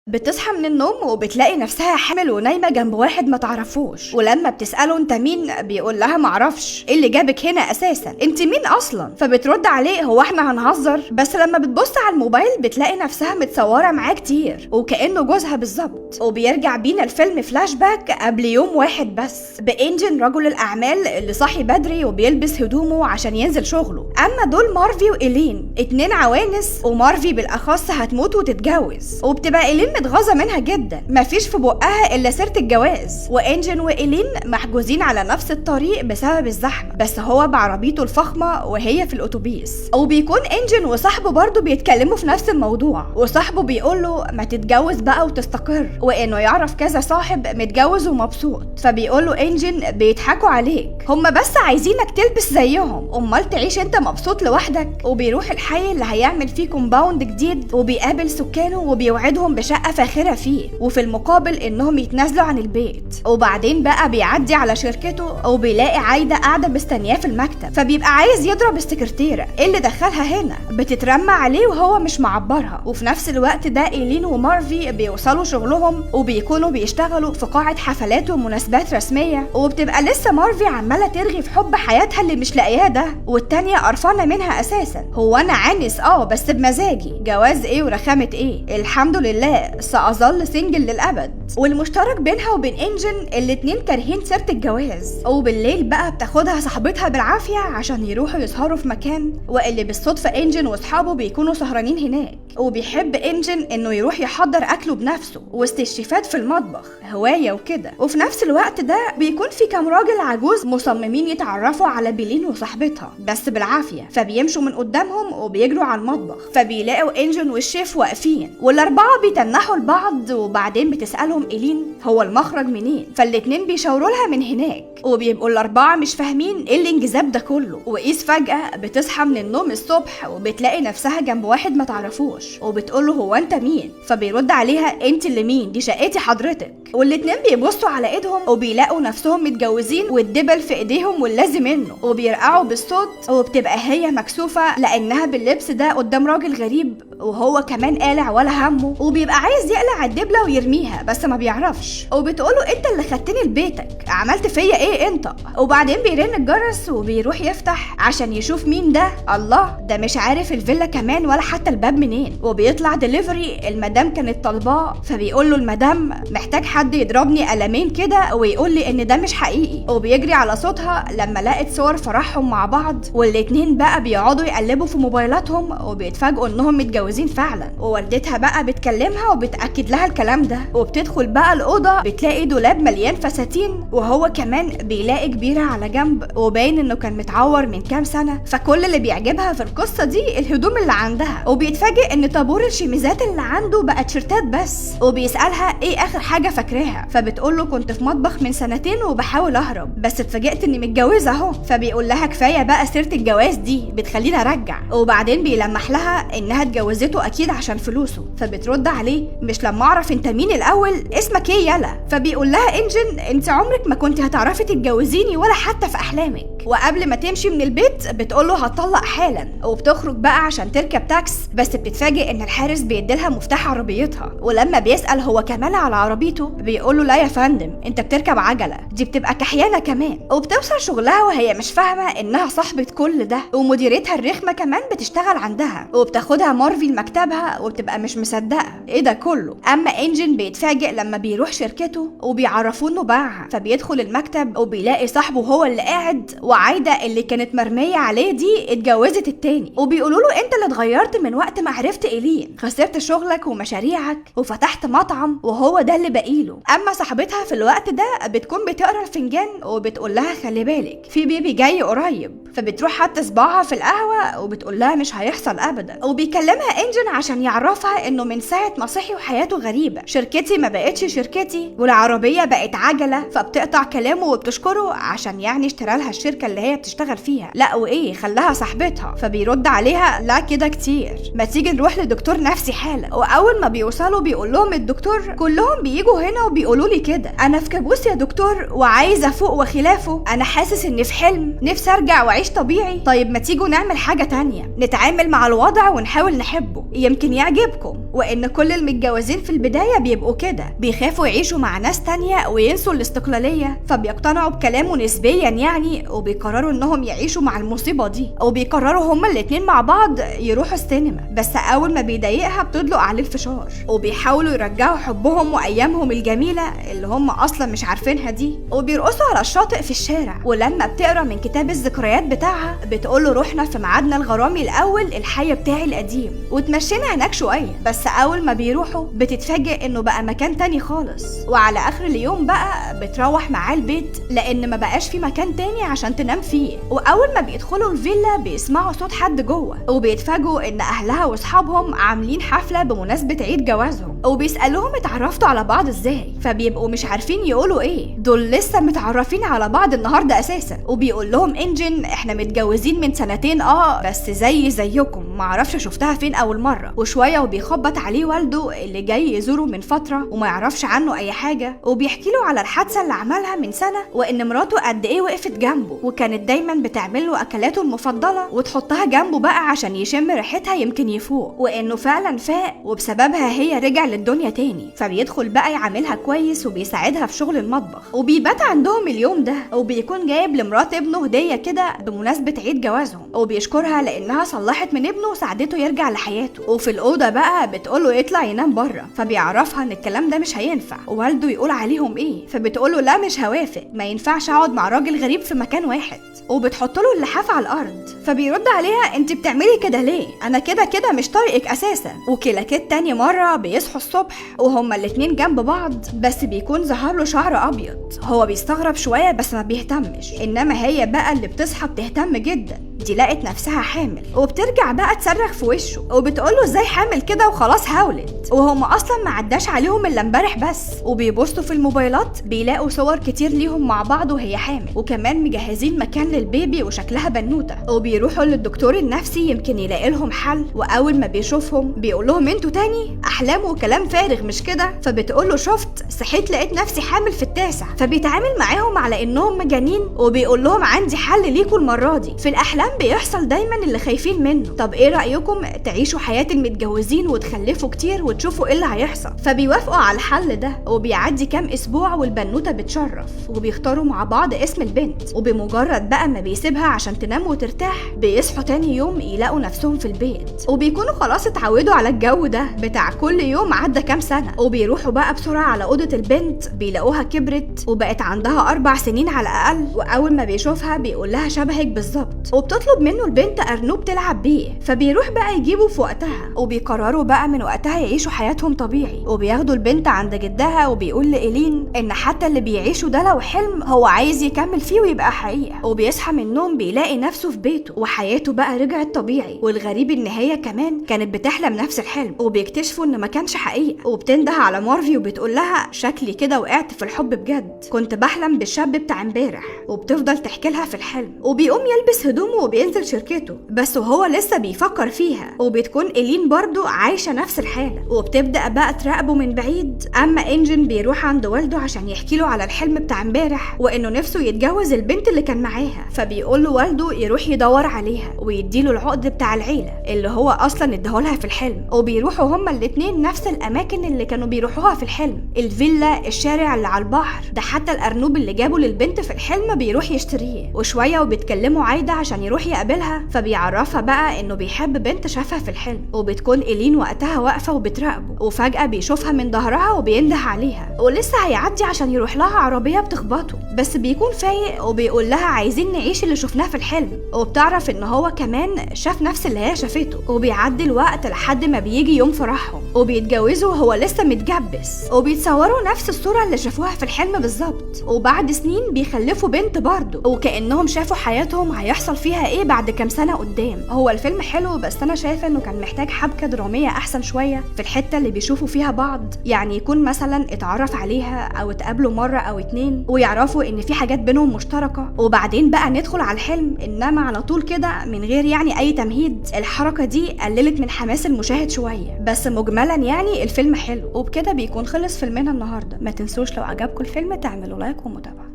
بتصحى من النوم وبتلاقي نفسها حامل ونايمه جنب واحد ما تعرفوش، ولما بتساله انت مين بيقول لها معرفش ايه اللي جابك هنا اساسا، انت مين اصلا؟ فبترد عليه هو احنا هنهزر؟ بس لما بتبص على الموبايل بتلاقي نفسها متصورة معاه كتير وكانه جوزها بالظبط. وبيرجع بينا الفيلم فلاش باك قبل يوم واحد بس، بانجن رجل الاعمال اللي صاحي بدري وبيلبس هدومه عشان ينزل شغله. اما دول مارفي وايلين اتنين عوانس، ومارفي بالاخص هتموت وتتجوز، وبتبقى ايلين متغاظه منها جدا، مفيش في بقها الا سيره الجواز. وانجن وايلين محجوزين على نفس الطريق بسبب الزحمة، بس هو بعربيته الفخمه وهي في الاتوبيس. وبيكون انجن وصاحبه برضه بيتكلموا في نفس الموضوع، وصاحبه بيقول له ما تتجوز بقى وتستقر، وانه يعرف كذا صاحب متجوز ومبسوط. فبيقول له انجن بيضحكوا عليك، هما بس عايزينك تلبس زيهم، امال تعيش انت مبسوط لوحدك. وبيروح الحي اللي هيعمل فيه compound جديد، وبيقابل سكانه وبيوعدهم بشقه فاخره فيه، وفي المقابل انهم يتنازلوا عن البيت. وبعدين بقى بيعدي على شركته وبيلاقي عايدة قاعدة مستنياه في المكتب، فبيبقى عايز يضرب السكرتيره ايه اللي دخلها هنا، بتترمى عليه وهو مش معبرها. وفي نفس الوقت ده ايلين ومارفي بيوصلوا شغلهم وبيكونوا بيشتغلوا في قاعة حفلات ومناسبات رسمية، وبتبقى لسه مارفي عماله ترغي في حب حياتها اللي مش لاقياه ده، والتانية قرفانه منها اساسا، هو انا عانس بس بمزاجي، جواز ايه ورخامه ايه، الحمد لله سأظل single للأبد. والمشترك بينها وبين انجن الاتنين كارهين سيرة الجواز. وبالليل بقى بتاخدها صاحبتها بالعافية عشان يروحوا يسهروا في مكان، واللي بالصدفة انجن واصحابه بيكونوا سهرانين هناك. وبيحب انجن انه يروح يحضر اكله بنفسه وسط الشيفات في المطبخ، هواية وكده. وفي نفس الوقت ده بيكون في كام راجل عجوز مصممين يتعرفوا على بيلين وصاحبتها بس بالعافية، فبيمشوا من قدامهم وبيجروا على المطبخ، فبيلاقوا انجن والشيف واقفين والاربعة بيتنحوا لبعض. وبعدين بتسألهم إيلين هو المخرج منين، فالاتنين بيشاوروا لها من هناك، وبيبقوا الاربعة مش فاهمين ايه الانجذاب ده كله. وقيس فجأة بتصحى من النوم الصبح وبتلاقي نفسها جنب واحد ما تعرفوش، وبتقوله هو انت مين؟ فبيرد عليها انت اللي مين، دي شقتي حضرتك. والاتنين بيبصوا على ايدهم وبيلاقوا نفسهم متجوزين والدبل في ايديهم واللازم منه، وبيرقعوا بالصوت. وبتبقى هي مكسوفة لانها باللبس ده قدام راجل غريب، وهو كمان قالع ولا همه، وبيبقى عايز يقلع الدبلة ويرميها بس ما بيعرفش. وبتقوله انت اللي خدتني لبيتك، عملت فيا ايه انت؟ وبعدين بيرن الجرس وبيروح يفتح عشان يشوف مين ده. الله، ده مش عارف الفيلا كمان ولا حتى الباب منين. وبيطلع دليفري المدام كانت طالباه، فبيقول له المدام محتاج حد يضربني قلمين كده ويقول لي ان ده مش حقيقي. وبيجري على صوتها لما لقت صور فرحهم مع بعض، والاتنين بقى بيقعدوا يقلبوا في موبايلاتهم وبيتفاجئوا انهم متجوزين فعلا. ووالدتها بقى بتكلمها وبتاكد لها الكلام ده. وبتدخل بقى الاوضة بتلاقي دولاب مليان فساتين، وهو كمان بيلاقي كبيرة على جنب وباين انه كان متعور من كام سنة. فكل اللي بيعجبها في القصة دي الهدوم اللي عندها، وبيتفاجئ ان طابور الشميزات اللي عنده بقى تيشيرتات بس. وبيسالها ايه اخر حاجة فاكراها، فبتقول له كنت في مطبخ من سنتين وبحاول اهرب بس اتفاجئت اني متجوزة اهو. فبيقول لها كفاية بقى سيره الجواز دي بتخليني ارجع. وبعدين بيلمح لها انها اتجوزته اكيد عشان فلوسه، فبترد عليه مش لما اعرف انت مين الاول، اسمك ايه يلا؟ فبيقول لها انجن انت عمرك ما كنت هتعرفي تتجوزيني ولا حتى في احلامك. وقبل ما تمشي من البيت بتقول له هطلق حالا، وبتخرج بقى عشان تركب تاكس، بس بتتفاجئ ان الحارس بيديلها مفتاح عربيتها. ولما بيسأل هو كمان على عربيته بيقول له لا يا فندم انت بتركب عجله، دي بتبقى كحيانه كمان. وبتوصل شغلها وهي مش فاهمه انها صاحبه كل ده، ومديرتها الرخمه كمان بتشتغل عندها، وبتاخدها مارفي لمكتبها وبتبقى مش مصدقه ايه ده كله. اما انجن بيتفاجئ لما بيروح شركته وبيعرفوه انه باعها، فبيدخل المكتب وبيلاقي صاحبه هو اللي قاعد، وعايده اللي كانت مرمية عليه دي اتجوزت التاني. وبيقولوا له انت اللي اتغيرت من وقت ما عرفت ايلين، خسرت شغلك ومشاريعك وفتحت مطعم وهو ده اللي باقيله. اما صاحبتها في الوقت ده بتكون بتقرا الفنجان وبتقول لها خلي بالك في بيبي جاي قريب، فبتروح حتى صباعها في القهوة وبتقول لها مش هيحصل ابدا. وبيكلمها انجن عشان يعرفها انه من ساعة ما صحي وحياته غريبة، شركتي ما بقتش شركتي والعربية بقت عجله، فبتقطع كلامه وبتشكره عشان يعني اشترى لها الشركة الشركة اللي هي بتشتغل فيها، لا وايه خلاها صاحبتها. فبيرد عليها لا كده كتير، ما تيجي نروح لدكتور نفسي حالا. واول ما بيوصلوا بيقول لهم الدكتور كلهم بييجوا هنا وبيقولوا لي كده، انا في كابوس يا دكتور وعايز افوق وخلافه، انا حاسس اني في حلم، نفسي ارجع واعيش طبيعي. طيب ما تيجوا نعمل حاجة تانية، نتعامل مع الوضع ونحاول نحبه يمكن يعجبكم. وان كل المتجوزين في البداية بيبقوا كده، بيخافوا يعيشوا مع ناس تانية وينسوا الاستقلالية، فبيقتنعوا بكلامه نسبيا يعني، وبيقرروا انهم يعيشوا مع المصيبة دي، وبيقرروا هما الاتنين مع بعض يروحوا السينما. بس اول ما بيضايقها بتدلق عليه الفشار، وبيحاولوا يرجعوا حبهم وايامهم الجميلة اللي هم اصلا مش عارفينها دي، وبيرقصوا على الشاطئ في الشارع. ولما بتقرا من كتاب الذكريات بتاعها بتقول له رحنا في ميعادنا الغرامي الاول الحي بتاعي القديم وتمشينا هناك شوية. بس اول ما بيروحوا بتتفاجئ انه بقى مكان تاني خالص. وعلى اخر اليوم بقى بتروح معاه البيت لان ما بقاش في مكان تاني عشان تنام فيه. واول ما بيدخلوا الفيلا بيسمعوا صوت حد جوه، وبيتفاجئوا ان اهلها واصحابهم عاملين حفلة بمناسبة عيد جوازهم، وبيسالوهم اتعرفتوا على بعض ازاي، فبيبقوا مش عارفين يقولوا ايه، دول لسه متعرفين على بعض النهارده اساسا. وبيقول لهم انجن احنا متجوزين من سنتين بس زي زيكم، معرفش شفتها فين اول مرة. وشوية وبيخبط عليه والده اللي جاي يزوره من فترة وما يعرفش عنه اي حاجة، وبيحكي له على الحادثة اللي عملها من سنة، وان مراته قد ايه وقفت جنبه وكانت دايما بتعمل له اكلاته المفضلة وتحطها جنبه بقى عشان يشم ريحتها يمكن يفوق، وانه فعلا فاق وبسببها هي رجع للدنيا تاني. فبيدخل بقى يعاملها كويس وبيساعدها في شغل المطبخ، وبيبات عندهم اليوم ده، وبيكون جايب لمرات ابنه هديه كده بمناسبة عيد جوازهم، وبيشكرها لانها صلحت من ابنه وساعدته يرجع لحياته. وفي الاوضة بقى بتقوله يطلع ينام بره، فبيعرفها ان الكلام ده مش هينفع ووالده يقول عليهم ايه، فبتقوله لا مش هوافق، ما ينفعش اقعد مع راجل غريب في مكان واحد، وبتحط له اللحاف على الارض. فبيرد عليها انت بتعملي كده ليه، انا كده كده مش طايقك اساسا. وكلاكيت تاني مرة بيصحوا الصبح وهما الاتنين جنب بعض، بس بيكون ظهر له شعر ابيض، هو بيستغرب شوية بس ما بيهتمش، انما هي بقى اللي بتصحى بتهتم جدا، دي لقت نفسها حامل، وبترجع بقى تصرخ في وشه وبتقوله ازاي حامل كده وخلاص هولد، وهم اصلا ما عداش عليهم الا امبارح بس. وبيبصوا في الموبايلات بيلاقوا صور كتير ليهم مع بعض وهي حامل، وكمان مجهزين مكان للبيبي وشكلها بنوته. وبيروحوا للدكتور النفسي يمكن يلاقي لهم حل، واول ما بيشوفهم بيقول لهم انتوا تاني احلام وكلام فارغ مش كده؟ فبتقول له شفت صحيت لقيت نفسي حامل في التاسع. فبيتعامل معاهم على انهم مجانين وبيقول لهم عندي حل ليكوا المرة دي، في الاحلام بيحصل دايما اللي خايفين منه، طب ايه رايكم تعيشوا حياة المتجوزين وتخلفوا كتير وتشوفوا ايه اللي هيحصل؟ فبيوافقوا على الحل ده. وبيعدي كام اسبوع والبنوته بتشرف، وبيختاروا مع بعض اسم البنت، وبمجرد بقى ما بيسيبها عشان تنام وترتاح بيصحوا تاني يوم يلاقوا نفسهم في البيت، وبيكونوا خلاص اتعودوا على الجو ده بتاع كل يوم عدى كام سنة. وبيروحوا بقى بسرعة على اوضة البنت بيلاقوها كبرت وبقت عندها 4 سنين على الاقل، واول ما بيشوفها بيقول لها شبهك بالظبط، وبتطلب منه البنت ارنوب تلعب بيه، فبيروح بقى يجيبه في وقتها. وبيقرروا بقى من وقتها يعيشوا حياتهم طبيعي، وبياخدوا البنت عند جدها، وبيقول لإيلين ان حتى اللي بيعيشه ده لو حلم هو عايز يكمل فيه ويبقى حقيقة. وبيصحى من النوم بيلاقي نفسه في بيته وحياته بقى رجعت طبيعي، والغريب ان هي كمان كانت بتحلم نفس الحلم، وبيكتشفوا ان ما كانش حقيقة. وبتنده على مارفي وبتقول لها شكلي كده وقعت في الحب بجد، كنت بحلم بالشاب بتاع امبارح، وبتفضل تحكي لها في الحلم. وبيقوم يلبس هدومه وبينزل شركته بس وهو لسه بيفكر فيها، وبتكون إيلين برضو عايشة نفس الحالة، وبتبدأ بقى تراقبه من بعيد. اما انجن بيروح عند والده عشان يحكي له على الحلم بتاع امبارح وانه نفسه يتجوز البنت اللي كان معاها، فبيقول له والده يروح يدور عليها ويديله العقد بتاع العيلة اللي هو اصلا اداهولها في الحلم. وبيروحوا هما الاتنين نفس الاماكن اللي كانوا بيروحوها في الحلم، الفيلا، الشارع اللي على البحر ده، حتى الارنوب اللي جابه للبنت في الحلم بيروح يشتريه. وشوية وبيتكلموا عايدة عشان يروح يقابلها، فبيعرفها بقى انه بيحب بنت شافها في الحلم، وبتكون إيلين وقتها واقفة وبتراقبه، وفجاة بيشوفها من ظهرها وبينده عليها، ولسه هيعدي عشان يروح لها عربية بتخبطه، بس بيكون فايق وبيقول لها عايزين نعيش اللي شفناه في الحلم، وبتعرف ان هو كمان شاف نفس اللي هي شافته. وبيعدي الوقت لحد ما بيجي يوم فرحهم وبيتجوزوا وبيتجوزوا وهو لسه متجبس، وبيتصوروا نفس الصورة اللي شافوها في الحلم بالظبط. وبعد سنين بيخلفوا بنت برضه، وكأنهم شافوا حياتهم هيحصل فيها ايه بعد كام سنة قدام. هو الفيلم حلو، بس انا شايفة انه كان محتاج حبكة درامية احسن شوية في الحتة اللي بيشوفوا فيها بعض، يعني يكون مثلا اتعرف عليها او اتقابلوا مرة او اتنين ويعرفوا ان في حاجات بينهم مشتركة، وبعدين بقى ندخل على الحلم. انما على طول كده من غير يعني اي تمهيد، الحركة دي قللت من حماس المشاهد شوية. بس مجملا يعني الفيلم حلو. وبكده بيكون خلص فيلمنا النهاردة. ما تنسوش لو عجبكم الفيلم تعملوا like ومتابعة.